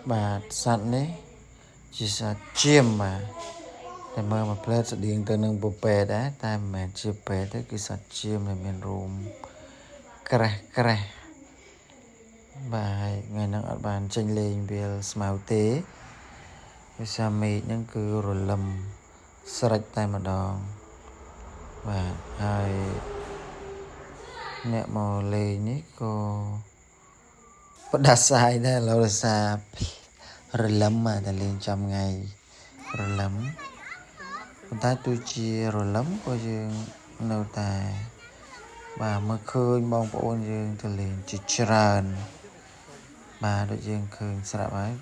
បាទសត្វនេះជាសត្វចៀមបាទតែមើលមួយផ្លែតស្តៀងទៅនឹងពពែដែរតែមិនមែនជាពែទេគឺសត្វចៀមដែលមានរោមក្រាស់ក្រាស់បាទហើយថ្ងៃហ្នឹងអត់បានចេញលេងវាលស្មៅទេដោយសារមេឃហ្នឹងគឺរលឹមស្រេចតែម្ដងបាទហើយអ្នកមកលេងនេះក៏ផ្ដាសាយដែរឥឡូវដោយសាររលឹមបាទតែលេងចំថ្ងៃរលឹមប៉ុន្តែទោះជារលឹមក៏យើងនៅតែបាទមើលឃើញបងប្អូនយើងទៅលេងជាច្រើនបាទដូចយើងឃើញស្រាប់ហើយ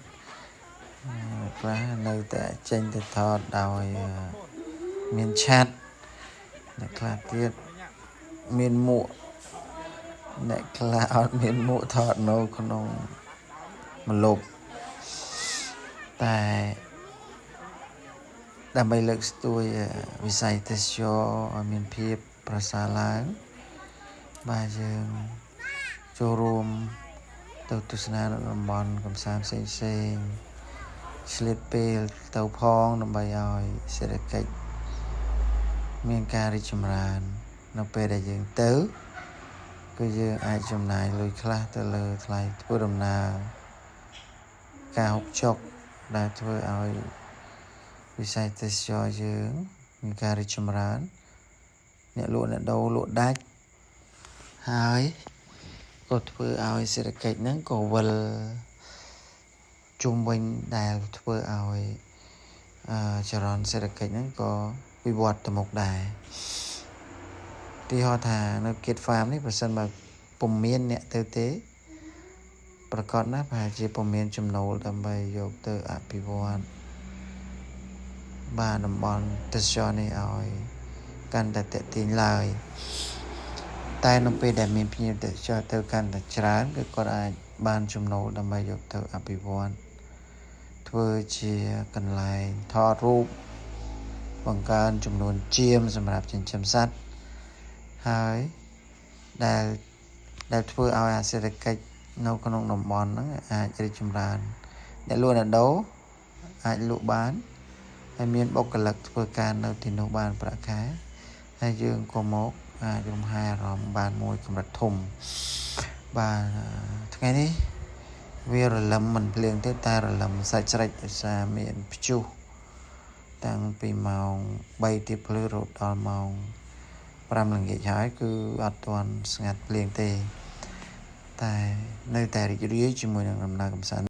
ខ្លះនៅតែចេញទៅថតដោយមានឆាត់អ្នកខ្លះទៀតមានមួកអ្នកខ្លះអត់មានមួកថតនៅក្នុងម្លប់តែដើម្បីលើកស្ទួយវិស័យទេសចរឲ្យមានភាពប្រសើរឡើងបាទយើងចូលរួមទៅទស្សនានៅតំបន់កំសាន្តផ្សេងផ្សេងឆ្លៀតពេលទៅផងដើម្បីឲ្យសេដ្ឋកិច្ចមានការរីកចម្រើននៅពេលដែលយើងទៅគឺយើងអាចចំណាយលុយខ្លះទៅលើថ្លៃធ្វើដំណើរការហូបចុកដែលធ្វើឲ្យវិស័យទេសចរយើងមានការរីកចម្រើនអ្នកលក់អ្នកដូរលក់ដាច់ហើយក៏ធ្វើឲ្យសេដ្ឋកិច្ចហ្នឹងក៏វិលជុំវិញដែលធ្វើឲ្យចរន្តសេដ្ឋកិច្ចហ្នឹងក៏វិវត្តទៅមុខដែរទីហោថានៅ Kid Farm នេះប្រសិនបើពុំមានអ្នកទៅទេប្រកាសណាស់ប្រហែលជាពុំមានចំណូលដើម្បីយកទៅអភិវឌ្ឍបាទតំបន់ទេសចរនេះឲ្យកាន់តែទាក់ទាញឡើយតែនៅពេលដែលមានភ្ញៀវទេសចរទៅកាន់តែច្រើនគឺគាត់អាចបានចំណូលដើម្បីយកទៅអភិវឌ្ឍធ្វើជាកន្លែងថតរូបបង្កើនចំនួនចៀមសម្រាប់ចិញ្ចឹមសត្វហើយដែលដែលធ្វើឲ្យអាសេដ្ឋកិច្ចនៅក្នុងតំបន់ហ្នឹងអាចរីកចម្រើនអ្នកលក់អ្នកដូរអាចលក់បានហើយមានបុគ្គលិកធ្វើការនៅទីនោះបានប្រាក់ខែហើយយើងក៏មកអាចរំហែអារម្មណ៍បានមួយកម្រិតធំបាទថ្ងៃនេះវារលឹមមិនភ្លៀងទេតែរលឹមសាច់ស្រេចដោយសារមានព្យុះតាំងពីម៉ោង3ទៀបភ្លឺរហូតដល់ម៉ោង5ល្ងាចហើយគឺអត់ទាន់ស្ងាត់ភ្លៀងទេតែនៅតែរីករាយជាមួយនឹងដំណើរកម្សាន្ត។